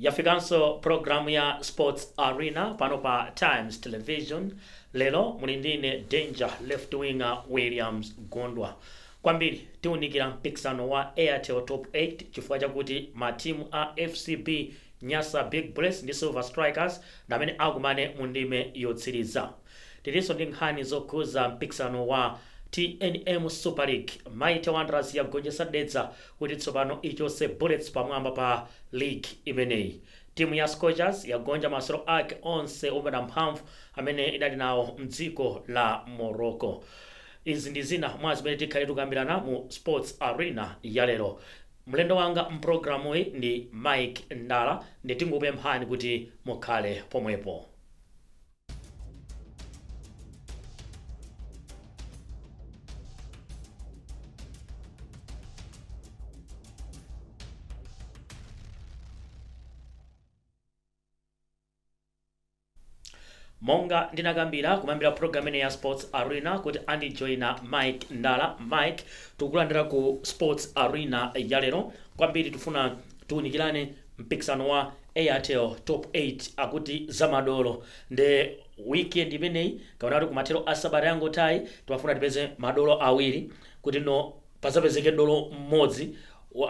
Yafikanso programu ya Sports Arena pano pa Times Television. Lero muli ndine Danger Left Winger Williams Gondwa. Kwambiri tiwunikira mpikisano wa Airtel Top 8 chifukwa chakuti matimu a FCB Nyasa Big Bullets ndi Silver Strikers ndamene akumane mu ndime yotsiriza. Tilinso ndi nkhani zokhuza mpikisano wa TNM Super League. Mighty Wanderers yagonjetsa Dedza kuti tsopano ichotse Bullets pamwamba pa league imeneyi. Timu ya Scorchers yagonja masewero ake onse opanda mphamvu amene idali nawo mdziko la Morocco. Izi ndi zina mwa zimene tikhale tikukambirana mu Sports Arena ya lero. Mlendo wanga mpulogalamu iyi ndi Mike Ndala, nditingopemphani kuti mukhale pomwepo. Monga ndinakambira kumayambira program ine ya Sports Arena kuti andijoyina Mike Ndala. Mike, tikukulandira ku Sports Arena ya lero. Kwambiri tifuna tiwunikirane mpikisano wa Airtel Top 8 akuti zamadolo nde weekend imeneyi kapena kuti kumathero a sabata yangotayi timafuna tipeze madolo awiri kuti no pasapezeke dolo mmodzi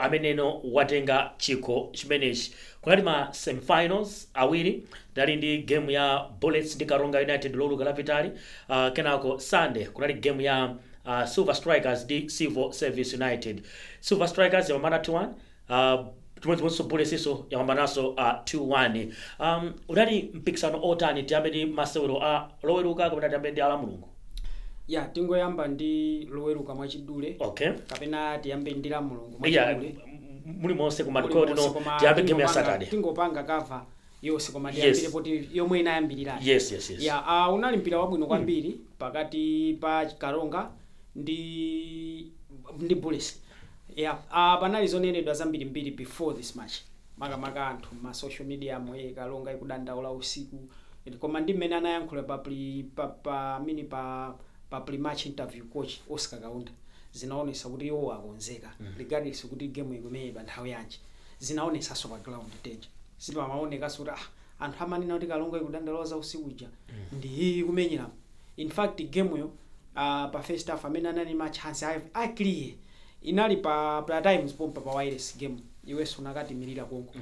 ameneno watenga chikho chimenechi. Kunali ma semifinals awiri, ndali ndi game ya Bullets ndi Karonga United Loweruka lapitali. Kenako Sunday kunali game ya Silver Strikers ndi Civil Service United. Silver Strikers yapambana 2-1, chimodzimodzinso Bullets iso yapambananso 2-1. Unali mpikisano otani? Tiyambe ndi masewero a Loweruka kapena tiyambe ndi ala Mulungu? Ya, tingoyamba ndi Loweruka mwachidule. Kapena tiyambe ndi la Mulungu mwachidule. Muli monse, koma Muli ndiko monse, koma tiyambe game ya Saturday. Tingopanga cover yonse, koma tiyambire poti yomwe inayambirira. Yes. Ya, unali mpira wabwino kwambiri pakati pa Karonga ndi Bullets. Ya, panali zonenedwa zambirimbiri before this match, makamaka anthu ma social media mwe Karonga ikudandaula usiku, koma ndi mmene anayankhula pa pre, pa, pa mini pa pa pre-match interview coach Oscar Kaunda, zinaonesa kuti iwo akonzeka regardless kuti game ikumenyedwa nthawi yanji. Zinaonesanso pa ground tenja, sipamaonekanso kuti anthu amanena kuti Karonga ikudandaula za usiku uja ndi iyi kumenyera. In fact, game yo pa first half amene anali ma chance a clear inali pa Times pompa pa wireless game, iwenso unakatimirira konko.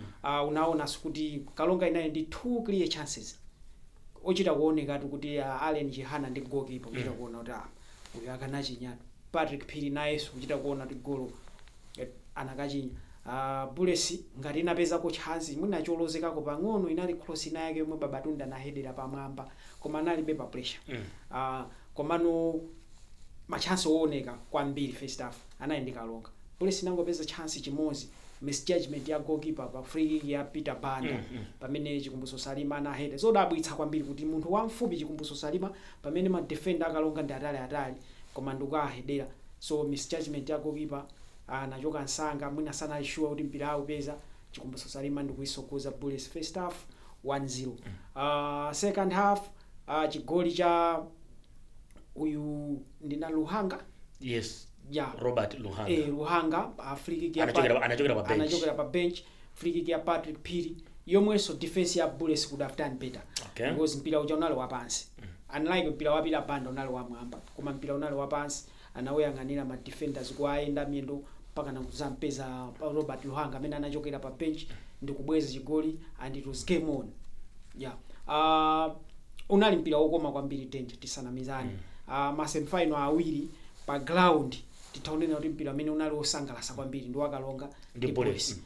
Unaonanso kuti Karonga inali ndi two clear chances ochita kuonekatu kuti Allen Chihana ndi goalkeeper kuchita kuona kuti uyu akanachinyatu. Patrick Phiri nayenso kuchita kuona kuti golo anakachinya. Bullets ngati inapezako chance mwina cholozekako pang'ono inali cross ina yake yomwe Babatunda anahedera pamwamba, koma analibe pa pressure. Komano machance ooneka kwambiri first half anali ndi Karonga. Bullets inangopeza chance chimodzi, misjudgment ya goalkeeper pa free kick ya Peter Banda pamene Chikumbuso Salima anaheda. Zodabwitsa kwambiri kuti munthu wamfupi Chikumbuso Salima, pamene ma defender akalonga ndi atali atali, koma ndikahedera. So misjudgment ya goalkeeper, anachoka msanga, mwina sanali sure kuti mpira aupeza. Chikumbuso Salima ndikuisokoza Bullets. First half 1-0. Second half, chigoli cha uyu ndina Luhanga. Yes. Ya. Robert Luhanga. Luhanga, free kick ya Anachokera pa bench. Anachokera pa bench, free kick ya Patrick Phiri yomwenso defense ya Bullets could have done better because mpira uja unali wapansi, unlike mpira wa Peter Banda unali wamwamba, koma mpira unali wapansi, anawuyang'anira ma defenders kuayenda miyendo mpaka nakuzampeza Robert Luhanga amene anachokera pa bench ndikubweza chigoli, and it was game on. Yeah, unali mpira wokoma kwambiri danger, tisanamizane. Ma semifinal awiri pa ground titaonena kuti mpira amene unali wosangalatsa kwambiri ndi waKaronga ndi Bullets.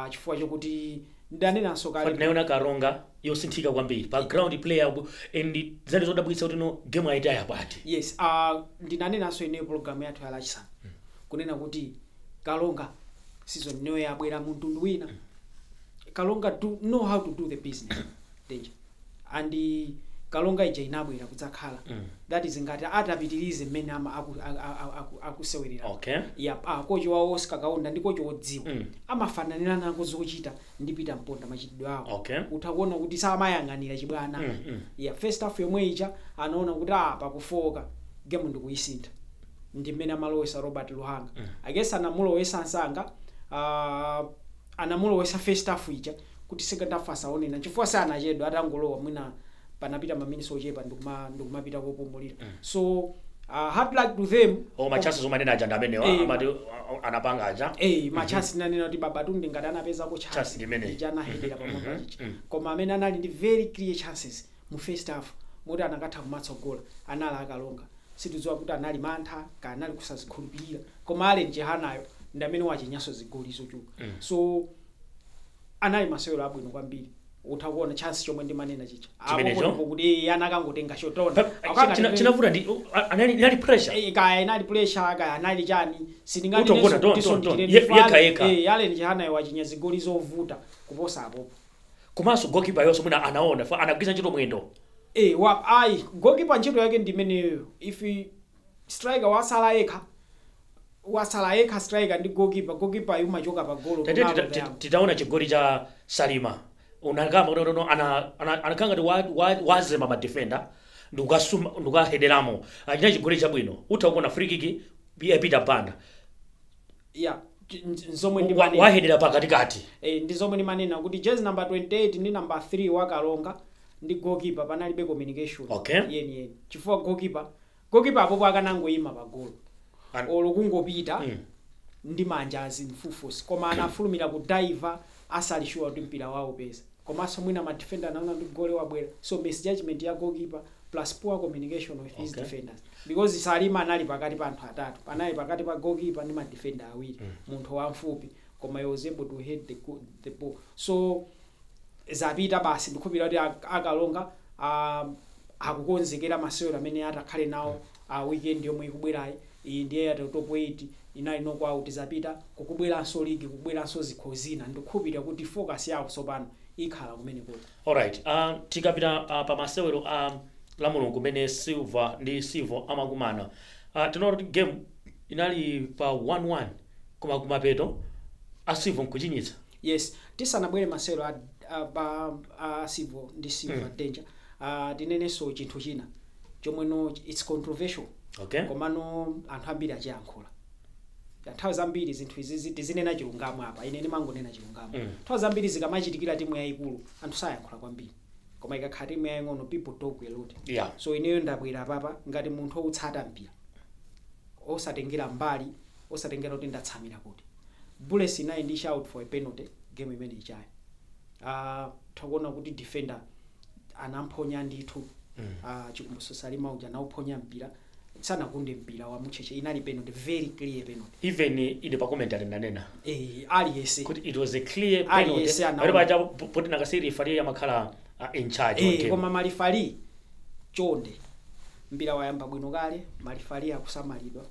Chifukwa chokuti ndanenanso kale, Tinaona Karonga yosinthika kwambiri pa ground player and zali zodabwitsa kuti no game ayitaya pati. Yes, ndinanenanso ineyo program yathu ya Lachisanu kunena kuti Karonga season ino yabwera mtundu wina. Karonga do know how to do the business, danger, and Karonga ija inabwera kudzakhala. That is ngati atapitirize mmene ama akusewerera. Yeah, kochi wa Oscar Kaunda ndi kochi wodziwa, amafananira nako zochita ndi Peter Mponda, machitidwe awo. Utha kuona kuti samayang'anira chibwana. Yeah, first half yomwe ija anaona kuti pakufoka, game ndikuyisintha, ndi mmene amalowesa Robert Luhanga. I guess anamulowesa msanga, anamulowesa first half ija Kuti second half asaonena, chifukwa sanachedwa, atangolowa mwina panapita maminitsi ochepa ndikumapita kopumulira. So hard luck to them. O, machances umanena aja ndi amenewa? Amati anapanga aja? Eh, machances nanena kuti Babatunde ngati anapezako Chance chance ndi imeneyi. ija anahedera pamwamba chicha. Koma amene anali ndi very clear chances mu first half moti anakatha kumatsogola anali aKalonga. Sitidziwa kuti anali mantha ka anali kusazikhulupirira, koma Allen Chihanayo ndi amene wachinyaso zigoli zochuluka. So anali masewero abwino kwambiri. Utha kuona chance chomwe ndimanena chicha. Chimenecho? Apo kuti anakangotenga shotona. Chinavuta ndi inali pressure. Kaya inali pressure, kaya anali chani. Utongona, ton. Yekha, yekha. Allen Chihanayo wachinya zigoli zovuta kuposa apopo. Komanso goalkeeper yonso mwina anaona fa anagwiza ntchito mwendo. Eh, wa ayi, goalkeeper ntchito yake ndi imeneyo. If striker wasala yekha, wasala yekha striker ndi goalkeeper, goalkeeper yumachoka pa golo. Tate, titaona chigoli cha Salima, unakamba kuti no, anakhala ngati wazema ma defender ndikukasuma ndikukahederamo. Achina chigoli chabwino, utha kuona free kick ya Peter Banda. Yeah, nzomwe ndimanena. Wahedera pakatikati. Eh, ndi zomwe ndimanena kuti jezi number 28 ndi number 3 waKalonga ndi goalkeeper panalibe communication yeni yeni, chifukwa goalkeeper apopo akanangoyima pa golo olo kungopita ndi manja azimfufusi, koma anafulumira kudiva asali sure kuti mpira wawo peza. Komanso mwina ma defender anaona ndi gole wabwera. So misjudgment ya goalkeeper plus poor communication with his defenders, because Salima anali pakati pa anthu atatu, panali pakati pa goalkeeper ndi ma defender awiri, munthu wamfupi, koma he was able to head the ball. So zapita basi. Ndikhulupirira kuti aKalonga akukonzekera masewero amene atakhale nawo weekend yomwe ikubwerayi. Iyi ndiye ya top 8, inali knockout, zapita. Kukubweranso league, kukubweranso zikho zina. Ndikukhulupirira kuti focus yawo tsopano ikhala kumeneko. Alright, tikapita pa masewero a la Mulungu kumene Silver ndi Silver amakumana, tinaona kuti game inali pa 1-1, koma kumapeto a Silver nkuchinyitsa. Yes, tisanabwere masewero a Silver ndi Silver, Danger, tinenenso chinthu china chomweno it's controversial, komano anthu ambiri achiyankhula. Nthawi zambiri zinthu izizi tizinena chilungamo apa, ine ndimangonena chilungamo. Nthawi zambiri zikamachitikira timu yayikulu anthu sayankhula kwambiri, koma ikakhala timu yaying'ono people talk a lot. So ineyo ndabwera papa ngati munthu outsata mpira, osatengera mbali, osatengera kuti ndatsamira kuti. Bullets inali ndi shout for a penalty game imene ichayo. Takuona kuti defender anamponya ndithu. Chikumbutso Salima uja anawuphonya mpira, sanagunde mpira wa Mucheche. Inali penalty, very clear penalty. Even ine pa commentary ndanena Eh, aliyense. kuti it was a clear Aliyense penalty. anaona. Pali paja poti nakasiri referee amakhala in charge wa game. Koma mareferee chonde, mpira wayamba bwino kale, mareferee akusamalidwa,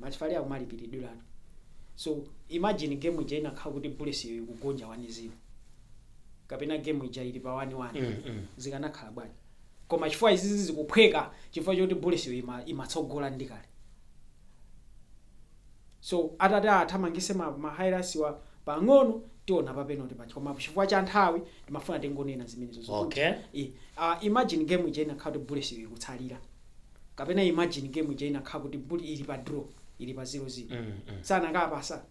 mareferee akumalipiridwiratu. So imagine game ija inakhala kuti Bullets iyo ikugonja 1-0 kapena game ija ili pa 1-1, zikanakhala bwanji? Koma chifukwa izizi zikuphweka chifukwa choti Bullets iyo imatsogola ndi kale. So atati athamangise ma highlights wa pang'ono, tiona pa penalty paja, koma chifukwa cha nthawi timafuna tingonena zimenezo zokuti, imagine game ija inakhala kuti Bullets iyo ikutsalira, kapena imagine game ija inakhala kuti ili pa draw, ili pa 0-0, sanakapasa.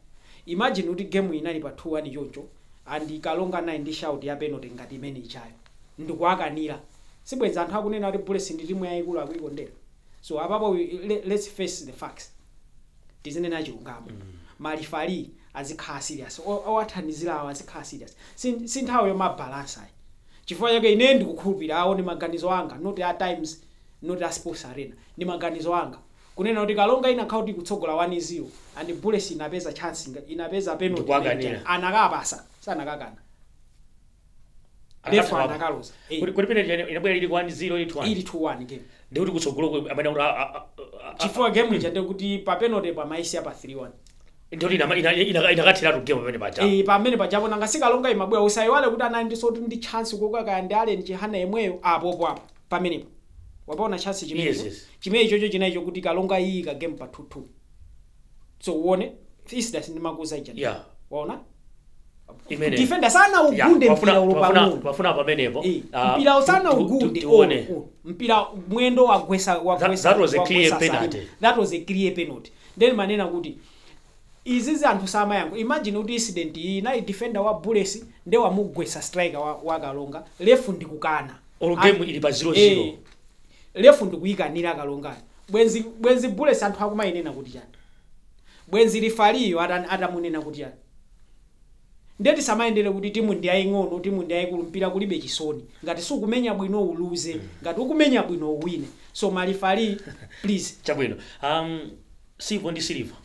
Imagine kuti game inali pa 2-1 choncho and Kalonga 9 ndi shout ya penalty ngati imene ichayo ndikuakanira, sibwenza anthu akunena kuti Bullets ndi timu yayikulu akuyikondera? So apapo let's face the facts, tizinena chilungamo. Mareferee azikhala serious, owathandizira awo azikhala serious. Si nthawi yomabalansa ayi. Chifukwa chake ine ndikukhulupirira, awo ndi maganizo anga, not at Times, not a Sports Arena, ndi maganizo anga kunena kuti Kalonga inakhala kuti ikutsogola 1-0 and Bullets inapeza chance, inapeza penalty, Ndikuakanira. anakapasa, sanakakana. Therefore anakaloza. Kuti penalty inabwera ili 1-0 ili 2-1? Ili 2-1 game. Ndikuti kutsogolo amene kuti Chifukwa game ija ndikuti pa penalty pamaisiya pa 3-1. Ndikuti inakathiratu game pamene paja. Eh, pamene pajapo nanga siKalonga imabwera. Usayiwale kuti anali ndiso ndi chance kokaka ndi Allen Chihana yemweyo apopo apo pamenepo. Wapaona chance chimenecho? Yes. Chimene chocho chinacho kuti Kalonga iyi ka game pa 2-2. So uone incident ndimakuza ija. Waona? Imene. Defender sana ugunde mpira ulo pang'ono. Pafuna pamenepo. Eh, mpira usana ugunde. Tione. Oh, mpira mwendo wagwesa wagwesa. That was a clear wagwesa penalty. Salima. That was a clear penalty. Then manena kuti Izizi anthu samayankho. Imagine kuti incident iyi inali defender wa Bullets nde wamugwesa striker wa Kalonga, ref ndikukana. Olo game ili pa 0-0. Ref ndikuyikanira Kalongayo, bwenzi Bullets anthu akumayinena kuti chani? Bwenzi referee-yo atamunena kuti chani? Ndeti samayendere kuti timu ndi yaying'ono, timu ndi yayikulu. Mpira kulibe chisoni. Ngati sukumenya bwino uluze, ngati ukumenya bwino uwine. So ma referee, please. Chabwino, Civo ndi Silver.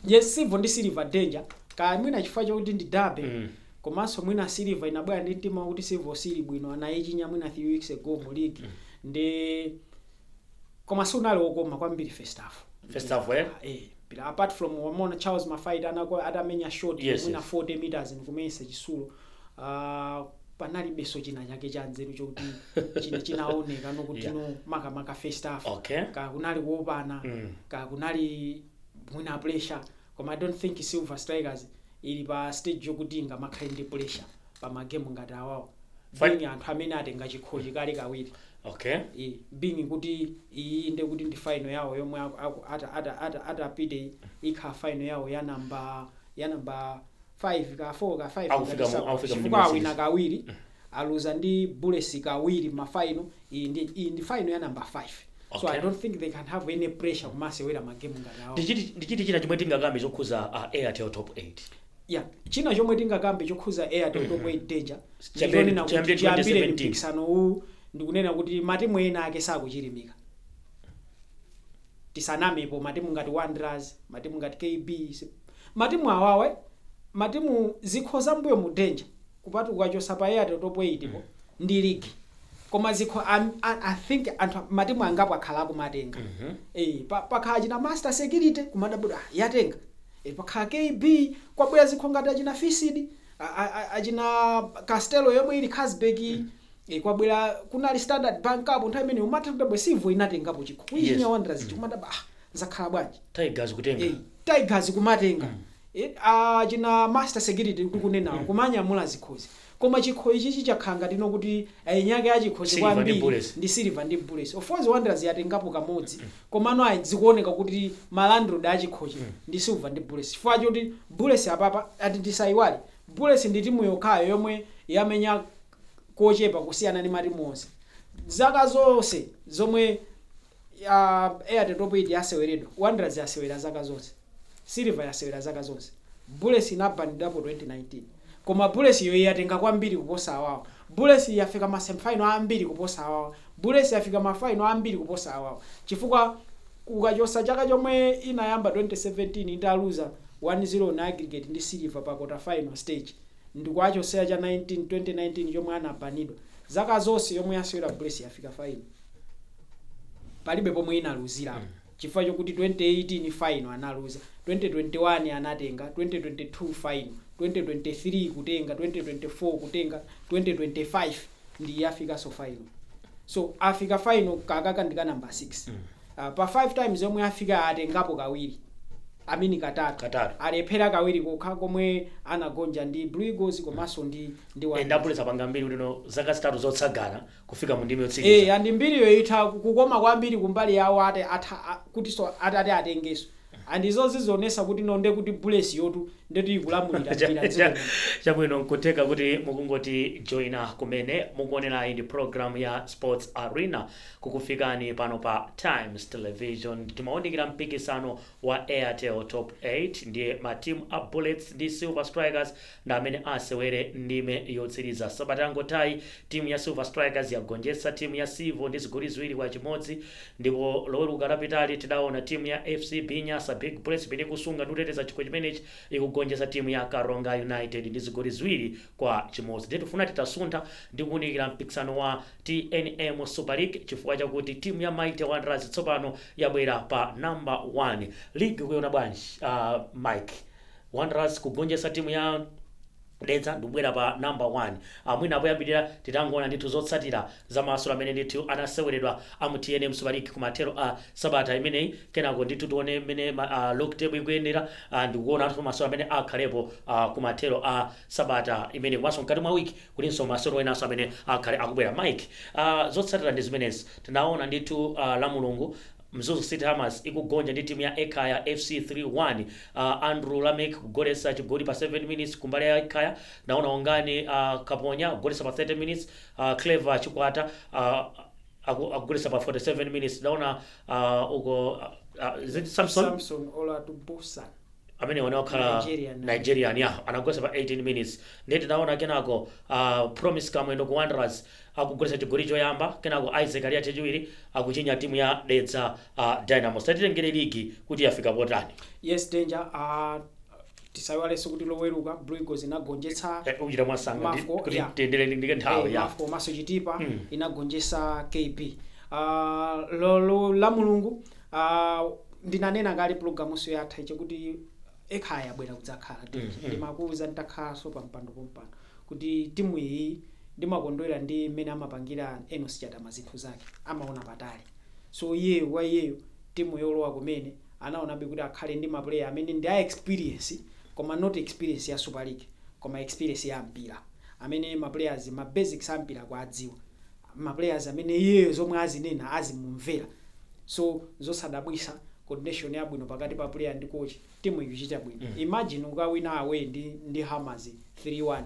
Yes, Civo ndi Silver, danger ka mwina chifukwa chokuti ndi derby. Komanso mwina Silver inabwera ndi mtima wakuti Civo sili bwino, anayichinya mwina 3 weeks ago mu league. Ndi koma sunali wokoma kwambiri first half. First half, eh? Bila apart from wamona Charles Mafight anako atamenya shot mwina 40 meters nikumenyesa chisulo, panalibenso china chake cha nzeru chokuti china chinaoneka nokuti no makamaka first half ka kunali kuopana, ka kunali mwina pressure. Koma I don't think Silver Strikers ili pa stage yokuti ingamakhale ndi pressure pa magemu ngati awawo, being anthu amene atenga chikhochi kale kawiri. Being kuti iyi nde kuti ndi final yawo yomwe atapite, ikhala final yawo ya namba 5 ka 4 ka 5. Akufika mu Chifukwa series. awina kawiri, aluza ndi Bullets kawiri ma final. Iyi ndi final ya namba 5, so I don't think they can have any pressure kumasewera magemu ngati awo. Ndichiti china chomwe tingakambe chokhuza Airtel Top 8? Yeah, china chomwe tingakambe chokhuza Airtel Top 8, danger, ndichonena kuti chiyambire chiyambire 2017. mpikisano uwu, ndikunena kuti matimu ena ake sakuchilimika. Tisanamepo, matimu ngati Wanderers, matimu ngati KB, matimu awawe, matimu zikho zambuyo mu danger kupatuka chosa pa Airtel Top 8 po ndi league. Koma zikho I think anthu matimu angapo akhala akumatenga. Pakhala china Master Security kumadabudwa, ah, yatenga. Pakhala KB, kwabwera zikho ngati achina Fisd, achina Castelao yomwe ili Carlsberg. Kwabwera kunali Standard Bank Cup nthawi imene umatha kudabwa Civo inatengapo chikho kuichinya Wanderers, kumadabwa, ah, zakhala bwanji? Tigers kutenga. Tigers kumatenga. Achina Master Security tikunenawo kumanyamula zikhozi. Koma chikho ichichi chakhala ngati kuti eniake achikhozi Silver ndi kwambiri Bullets. Ndi Silver ndi Bullets. Of course Wanderers yatengapo kamodzi, komano ayi, zikuoneka kuti ma landlord achikhochi ndi Silver ndi Bullets, chifukwa choti Bullets apapa ati ndisayiwale, Bullets ndi timu yokhayo yomwe yamenya kochepa kusiyana ndi matimu onse. Zaka zonse zomwe Airtel Top 8 yaseweredwa, Wanderers yasewera zaka zonse, Silver yasewera zaka zonse, Bullets inabanidwapo 2019. Koma Bullets yo yatenga kwambiri kuposa awawo. Bullets yafika ma semifinal ambiri kuposa awawo. Bullets yafika ma final ambiri kuposa awawo, chifukwa ukachosa chaka chomwe inayamba 2017 italuza 1-0 na aggregate ndi Silver pa quarter final stage, ndikuachosera cha 19 2019 chomwe anabanidwa, zaka zonse yomwe yasewera Bullets yafika final, palibe pomwe inaluzirapo, chifukwa chokuti 2018 final analuza, 2021 anatenga, 2022 final, 2023 kutenga, 2024 kutenga, 2025 ndi yafikanso final. So afika final kakaka ndika number 6. Pa 5 times yomwe afika atengapo kawiri, amini katatu. Katatu. Alephera kawiri kokha komwe anagonja ndi Blue Eagles komanso ndi Wanderers. And Bullets apanga mbiri kuti no zaka 3 zotsagana kufika mu ndime yotsiriza. And mbiriyo itha kukoma kwambiri kumbali yawo ate atha kuti so atati atengeso, and izo zizonesa kuti no nde kuti Bullets yotu ndetu ikulamulira mpira dziko muno. Chabwino, nkutheka kuti mukungoti joina kumene, mukuonerayi ndi program ya Sports Arena kukufikani pano pa Times Television. Timaonekera mpikisano wa Airtel Top 8, ndiye matimu a Bullets ndi Silver Strikers ndi amene asewere ndime yotsiriza. Sabata yangothayi timu ya Silver Strikers yagonjetsa timu ya Civo ndi zigoli 2-1, ndipo loweruka lapitali tidaona timu ya FCB Nyasa Big Bullets imene ikusunga ndi kuteteza chikho chimenechi ikugonjetsa timu ya Karonga United ndi zigoli 2-1. Ndiye tifuna titasuntha ndi kuwunikira mpikisano wa TNM Super League, chifukwa chakuti timu ya Mighty Wanderers tsopano yabwera pa number 1 league. Kuiona bwanji, Mike, Wanderers kugonjetsa timu ya Dedza ndikubwera pa number 1? Mwina poyambirira titangoona ndithu zotsatira za masewero amene ndithu anaseweredwa a mu TNM Super League kumathero a sabata imeneyi, kenako ndithu tione mmene log table ikuyendera, ndikuona anthu masewero amene akhalepo kumathero a sabata imeneyi, komanso mkati mwa wiki kulinso masewero enanso amene akhale akubwera. Mike, zotsatira ndi zimenezi tinaona ndithu la Mulungu. Mzuzu City Hammers ikugonja ndi timu ya Ekhaya FC 3-1. Andrew Lamek kugolesa chigoli pa 7 minutes kumbali ya Ekhaya. Naona Ongani Kaponya kugolesa pa 30 minutes. Clever Chikwata akugolesa pa 47 minutes. Naona uko is it Samson? Samson Olatubusa. Amene wanaokhala Nigerian. Nigerian, yeah, anagolesa pa 18 minutes. Ndeti naona kenako Promise Kamwendo ku Wanderers akugolesa chigoli choyamba, kenako Isaac Aliya chachiwiri akuchinya timu ya Dedza Dynamos. Tatitengere ligi kuti yafika potani. Yes, Danger, tisayiwalenso kuti Loweruka Blue Eagles inagonjetsa Uchita mwasanga Mafco, kuti yeah. tiyendere ndike nthawi ya Mafco maso Chitipa inagonjetsa KB. La Mulungu, ndinanena kale programuso yatha iche kuti Ekhaya yabwera kudzakhala. Ndimakuwuza nditakhalanso pa mpando pompano kuti timu iyi ndimakondwera ndi mmene amapangira Enos Chatama zinthu zake, amaona patali. So iyeyo kwa iyeyo timu yolowa kumene anaonabe kuti akhale ndi maplayer amene ndi a experience, koma not experience ya Super League, koma experience ya mpira, amene ma players ma basics a mpira kwa adziwa, ma players amene iyeyo zomwe azinena azimumvera. So zosadabwisa coordination yabwino pakati pa player ndi coach, timu ikuchita bwino. Imagine ukawina away ndi Hammers 3-1.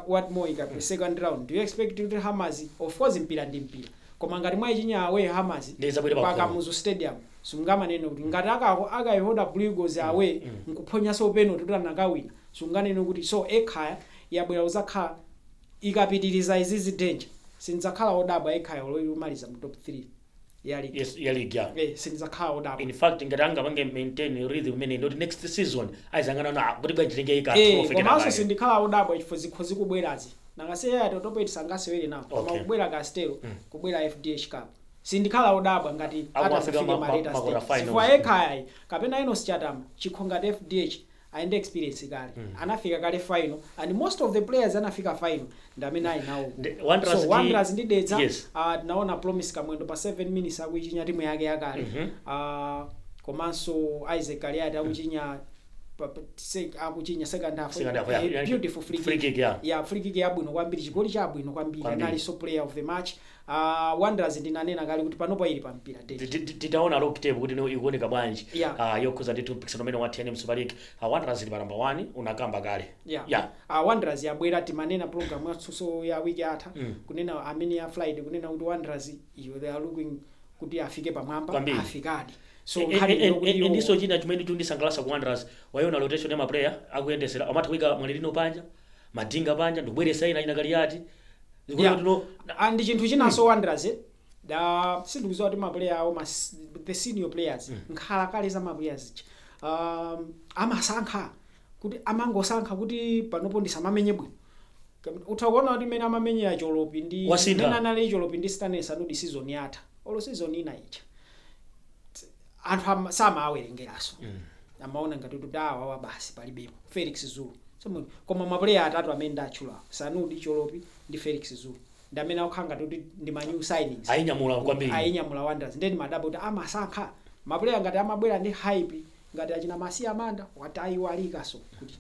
What more ika second round do you expect kuti Hammers? Of course mpira ndi mpira, koma ngati mwayichinya away Hammers Ndizabwera pa pa Kamuzu Stadium, sungamanene kuti ngati akayihoda Blue Eagles away nkuphonyanso penalty kuti anakawina, sunganene kuti. So Ekhaya yabwera kuzakhala. Ikapitiriza izizi, Danger, sindzakhala odabwa Ekhaya lomaliza mu top 3 ya league. Yes, ya league, yeah. Sindzakhala odabwa. In fact, ngati angapange maintain rhythm imene ndoti next season ayizangana na kuti bwanji tenge ika trophy. Komanso sindikhala odabwa chifukwa zikho zikubwerazi nangaseya Totopo sangasewere nawo, koma kubwera Castel, kubwera FDH Cup, sindikhala odabwa ngati Aku afika atafike ma later ma quarter stage. finals. Chifukwa Ekhaya kapena Enos Chatama chikho ngati FDH ayende experience kale, anafika kale final, and most of the players anafika final ndi amene ali nawo. Wanderers So Wanderers ndi Dedza, tinaona Promise Kamwendo pa 7 minutes akuichinya timu yake yakale, komanso Isaac Kaliati akuchinya akuchinya second half. Second half, yeah. Beautiful free Free kick. kick, yeah. Yeah, free kick yabwino kwambiri, chigoli chabwino kwambiri. Kwambiri. Analinso player of the match. Wanderers ndinanena kale kuti panopo ili pa mpira, Danger. Titaona log table kuti ikuoneka bwanji yokhuza ndithu mpikisano umene wa TNM Super League. Wanderers ili pa number 1, unakamba kale. Wanderers yabwera. Timanena program yatsuso ya wiki atha, kunena amene ya Friday, kunena kuti Wanderers iyo they are looking kuti afike pamwamba. Kwambiri. Afikadi. So nkhani yokuti Ndiso china chimene chundisangalatsa ku Wanderers, wayiona rotation ya maplayer akuyendesera, amati kuyika Mwalilino panja, Madinga panja, ndikubweresa ina ina Kaliyati. And chinthu chinanso, Wanderers, da sindikudziwa kuti maplayer awo the senior players, nkhala kale za maplayers ija, amasankha kuti amangosankha kuti panopo ndisamamenye bwino. Utha kuona kuti mmene amamenyera Cholopi ndi Wasintha. mmene anali Cholopi ndi Stanley Sanudi season yatha, olo season ina ija, anthu samawawerengeranso, amaona ngati kuti awa basi palibepo. Felix Zulu. Koma maplayer atatu amene ndatchula, Sanudi, Cholopi ndi Felix Zulu, ndi amene akukhala ngati kuti ndi ma new signings. Ayinyamula kwambiri. Ayinyamula Wanderers. Ndeni madabo kuti amasankha maplayer ngati amabwera ndi hype ngati achina Masiya Manda wati ayiwalikaso kuti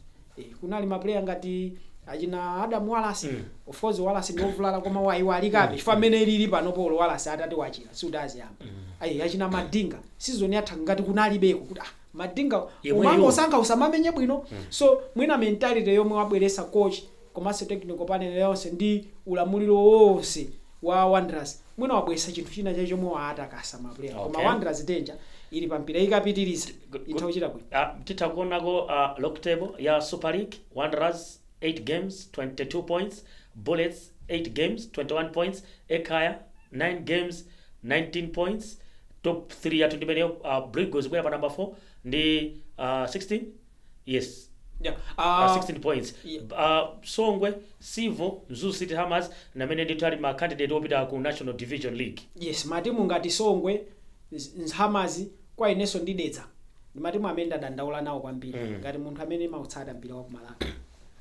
kunali maplayer ngati achina Adam Wallace. Of course Wallace ndi ovulala, koma wayiwalikabe chifukwa amene ilili panopo Wallace atati wachira siutaziyamba. Ayi, achina Madinga season yatha ngati kunalibeko kuti Madinga Yemweyo. umangosankha usamamenye bwino. So mwina mentality yomwe wabweresa coach komanso technical panel yonse ndi ulamuliro wonse wa Wanderers, mwina wabweresa chinthu china chacho chomwe waatakasa maplayer. Koma Wanderers, Danger, ili pampira, ikapitiriza itha kuchita bwino. Titha kuonako log table ya Super League: Wanderers 8 games, 22 points; Bullets 8 games, 21 points; Ekhaya 9 games, 19 points. Top 3 yathu ndimeneyo. Blue Eagles bwera pa number 4 ndi 16, yes. 16 points. Songwe, Civo, Mzuzu City Hammers namene ndithu ali ma candidate opita ku National Division League. Yes, matimu ngati Songwe, Hammers, kwa inenso ndi Dedza, ndi matimu amene ndadandaula nawo kwambiri. Ngati munthu amene mautsata mpira wa kumalawi,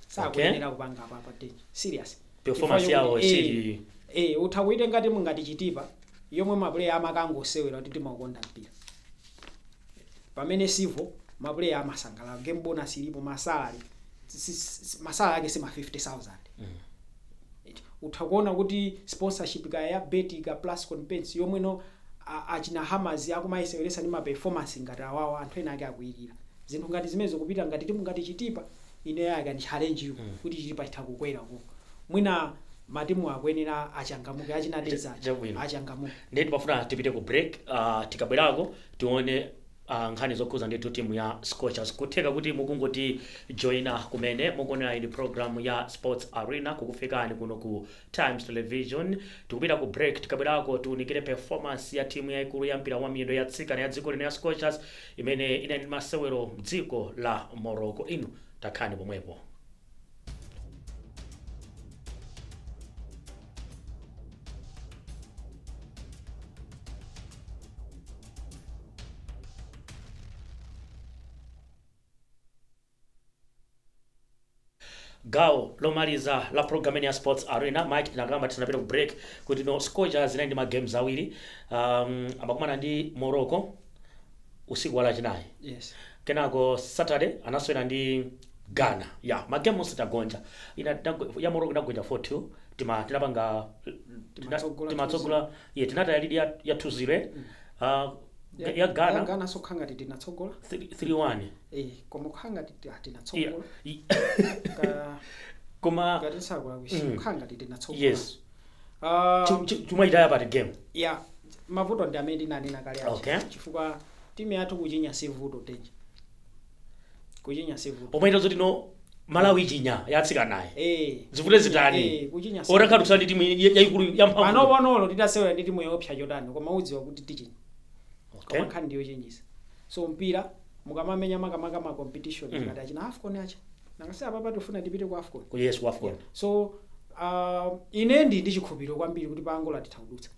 sakuyenera kupanga apa, Danger, serious. Performance Chifukwa yawo chokuti, sili utha kuitenga timu ngati Chitipa yomwe maplayer amakangosewera kuti timakonda mpira, pamene Civo maplayer amasangalala, game bonus ilipo, masalary masalary ake sima 50,000. Utha kuona kuti sponsorship kaya ya Betika, Plascon Paints yomweno Achina Hammers akumayiseweresa ndi ma performance ngati awawa, anthu ena ake akuyikira zinthu ngati zimene zikupita ngati timu ngati Chitipa. Ine I can challenge you kuti Chitipa chitha kukwera ku mwina matimu akuyenera achangamuke, achina Dedza Chabwino. achangamuke. Ndiye timafuna tipite ku break. Tikabwerako tione nkhani zokhuza ndithu timu ya Scorchers. Kutheka kuti mukungoti joina kumene, mukuonera ili program ya Sports Arena kukufikani kuno ku Times Television. Tikupita ku break, tikabwerako tiunikire performance ya timu yaikulu ya mpira wa miyendo ya atsikana ya dziko lino ya Scorchers imene inali ndi masewero mdziko la Morocco. Inu takhani pomwepo. Gawo lomaliza la program ya Sports Arena. Mike, tinakamba tisanapita ku break kuti no Scorchers inali ndi ma games awiri, amakumana ndi Morocco usiku wa Lachinayi. Yes. Kenako Saturday anasewera ndi Ghana. Ya magame onse tagonja. Ya Morocco inagonja 4-2, tima tinapanga Timatsogola. Timatsogola, ye tinataya lead ya 2-0. Ya Ghana Ya Ghana so khanga tinatsogola. 3-1. Koma khanga tinatsogola. Ka Koma ngati sakulakwisa, khanga tinatsogola. Yes. Chumachitaya pati game. Ya, mavuto ndi amene ndinanena kale aja. Okay. Chifukwa timu yathu kuchinya sivuto, tenje kuchinya sivuto. Pomwe zoti no Malawi ichinya yatsikanayi, zivute zitani? Kuchinya. Otakhala kusala ndi timu yayikulu yamphamvu. Pano panolo titasewera ndi timu yoopsa chotani, koma udziwa kuti tichinya. Okay. Koma nkhani ndiyo chinyisa. So mpira mukamamenya, makamaka ma competition ngati achina AFCON acha, nangasi apapa tifuna tipite ku AFCON. Yes, ku AFCON. Yeah. So ine ndi chikhulupiriro kwambiri kuti pa Angola titha kudutsa.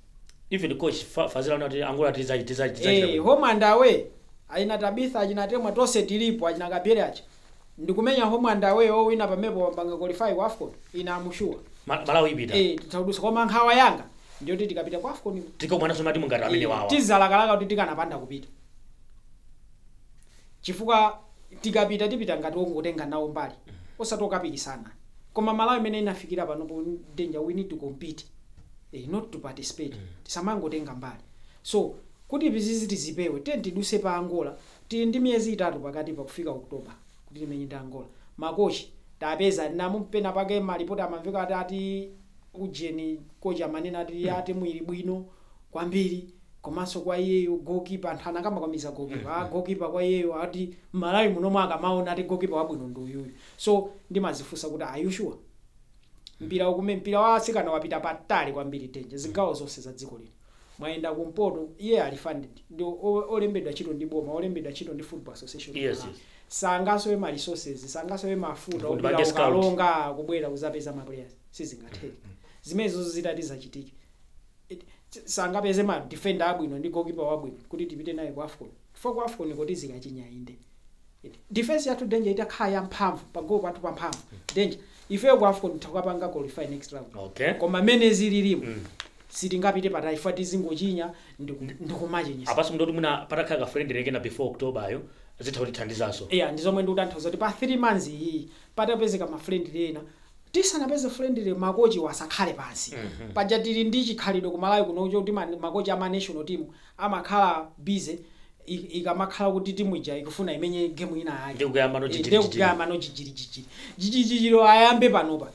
Even coach Fazila unati Angola tiza Home and away, achina Tabitha, achina Temwa, tonse tilipo, achina Kabiere acha, ndikumenya home and away, owina pamepo wapanga qualify ku AFCON. Ine am sure. Malawi ipita. Titha kudutsa, koma nkhawa yanga ndiyoti tikapita ku AFCON Tikakumanaso matimu ngati amene wawa. Tizalakalaka kuti tikanapanda kupita, chifukwa tikapita tipita ngati wongotenga nawo mbali, osati okapikisana. Koma Malawi imene inafikira panopo, danger, we need to compete, not to participate. Tisamangotenga mbali. So kuti izizi tizipewe, tiye tiduse pa Angola. Tili ndi miyezi 3 pakati pa kufika October kuti timenye ndi Angola. Makochi tapeza namo, pena pake malipoti amamveka ati ujeni kochi amanena ati mwili bwino kwambiri, komanso kwa iyeyo goalkeeper, anthu anakamba kwamiza goalkeeper, goalkeeper kwa iyeyo ati Malawi munomwe akamaona ati goalkeeper wabwino ndi uyuyu. So ndimazifunsa kuti, are you sure? Mpira ukume, mpira wa atsikana wapita patali kwambiri, tenje zigawo zonse za dziko lino. Mwayenda kumpoto, iye ali funded ndi olembedwa ntchito ndi boma, olembedwa ntchito ndi Football Association of Malawi. Sangasowe ma resources, sangasowe mafuta Kuti opita pange scout. ukalonga kubwera kuzapeza ma players, sizingatheke zimenezo. Zitati zachitike, sangapeze ma defender abwino ndi goalkeeper wabwino kuti tipite naye ku AFCON, chifukwa ku AFCON kuti zikachinya inde defense yathu, danger, itakhala yamphamvu pa goal pathu pamphamvu, danger, ifeyo ku AFCON tikapanga qualify next round. Okay. Koma mene zililimu, sitingapite patali chifukwa tizingochinya ndikumachinyisa. Apaso ndoti mwina patakhala ka friendly kena before October yo zitha kutithandizanso. Yeah, ndi zomwe ndikutanthauza kuti pa 3 months iyi patapezeka ma friendly ena. Tisanapeze friendly, makochi wasakhale pansi. Paja tili ndi chikhalidwe kumalawi kuno chokuti makochi ama national team amakhala busy ikamakhala kuti timu ija ikufuna imenye game ina yake. Ndi kuyamba no Ndi kuyamba no jijiri jijiri. Ayambe panopa,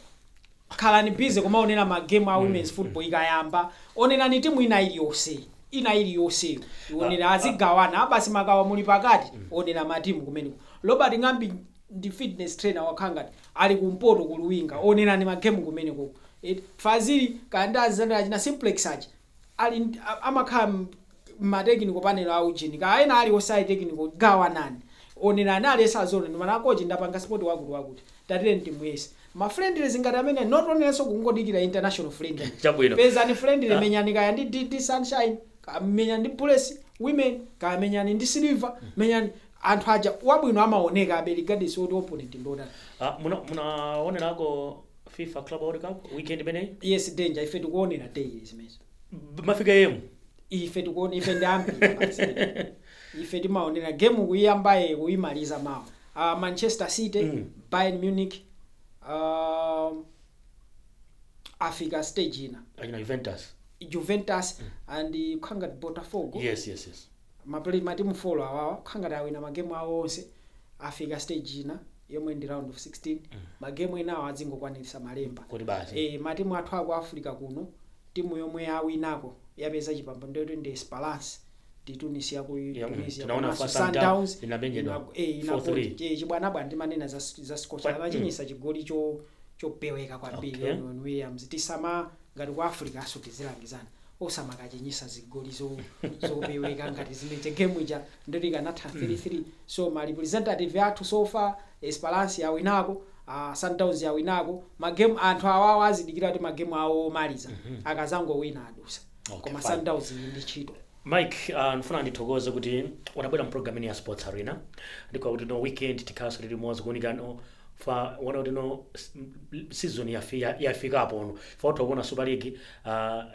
khalani busy kumaonera ma game a women's football. Ikayamba, onerani timu ina iliyonse, ina iliyonseyo ionera, azigawana abasi makawa muli pakati, onera matimu kumeneko. Robert Ng'ambi ndi fitness trainer wakhangati ali kumpoto kuluwinga, onerani magemu kumeneko. Fazili kandi azana achina Simplex aja ali amakhala ma technical panel a ujeni ka ena ali osai technical, gawanani, onerani alesa azone ndi manakochi ndapanga sport wakuti wakuti tatire ndimuyese ma friendlies ngati amene, not onenso kungodikira international friendly. Chabwino. Pezani friendly, menyani kaya ndi DD Sunshine, kamenyani ndi Bullets Women, kamenyani ndi Silver, menyani anthu aja wabwino amaoneka abe regardless woti opponent ndodani. Munaonerako FIFA Club World Cup weekend imeneyi? Yes, danger, ife tikuonera daily zimenezo. Mafika yemu. Ife tikuona, ife ndi ambiri basi. Ife timaonera game kuyiyambaye kuyimaliza mawa. Manchester City, Bayern Munich, afika stage ina. Achina Juventus. Juventus and khangati Botafogo. Yes. Mapele matimu 4 awawa khangati awina magemu awo onse, afika stage ina yomwe ndi round of 16. Magemu enawo adzingokwanirisa malemba. Kuti basi. Matimu athu aku Africa kuno, timu yomwe awinako yapeza chipambano ndiyoti ndi Esperance ndi Tunisia ku Tunisia. Tinaona Komanso fa Sundowns inamenyedwa 4-3. Chibwanabwana ndimanena za Scorchers, anachinyisa chigoli chopeweka kwambiri. Owen Williams, tisama ngati ku Africa aso tizilangizana, osamakachinyisa zigoli zopeweka ngati zimeche. Game ija ndoti ikanatha 3-3. So ma representative athu so far, Esperance yawinako, Sundowns yawinako. Magemu anthu awawo azidikira kuti magemu awo omaliza akazangowina adusa. Koma Fine. Sundowns ili ndi ntchito. Mike, ndifuna ndithokoze kuti unabwera mpulogalamu ya Sports Arena. Ndikwa kuti no weekend tikhalanso tili limodzi kuunika no fa wana kuti no season yafikapo ono fa utha kuona Super League,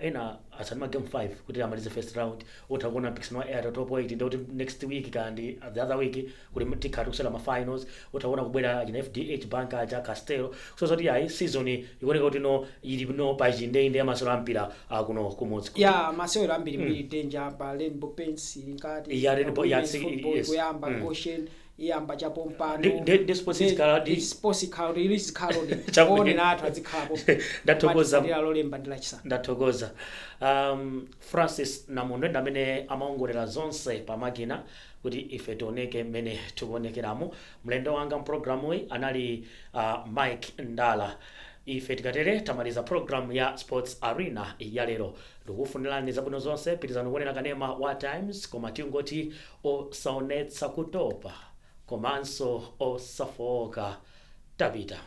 ena asani ma game 5 kuti amalize first round. Utha kuona mpikisano wa Airtel Top 8, ndikuti next week kandi the other week kuti tikhala tikusewera ma finals. Utha kuona kubwera china FDH Bank aja Castel, so zoti ayi, season ikuoneka kuti no ili no pa chindende ya masewero ampira kuno kumudzi. Ya, masewero ambirimbiri, danger pa Rainbow Paints ili nkati. Ya, Rainbow- ya, Women's football kuyamba, Goshen iyamba chapompano. Ndi sports izikhala Sports ikhala izikhala. Chabwino. Onera athu azikhalapo. Ndathokoza. Lolemba ndi Lachisanu. Ndathokoza. Francis Namundo ndi amene amaongolera zonse pamakina kuti ife tioneke mmene tikuonekeramo. Mlendo wanga mpulogalamu iyi anali Mike Ndala. Ife tikatere tamaliza program ya Sports Arena ya lero. Ndikufunirani zabwino zonse, pitizani kuonera kanema wa Times, koma tingoti osaonetsa kutopa komanso osafowoka. Tapita.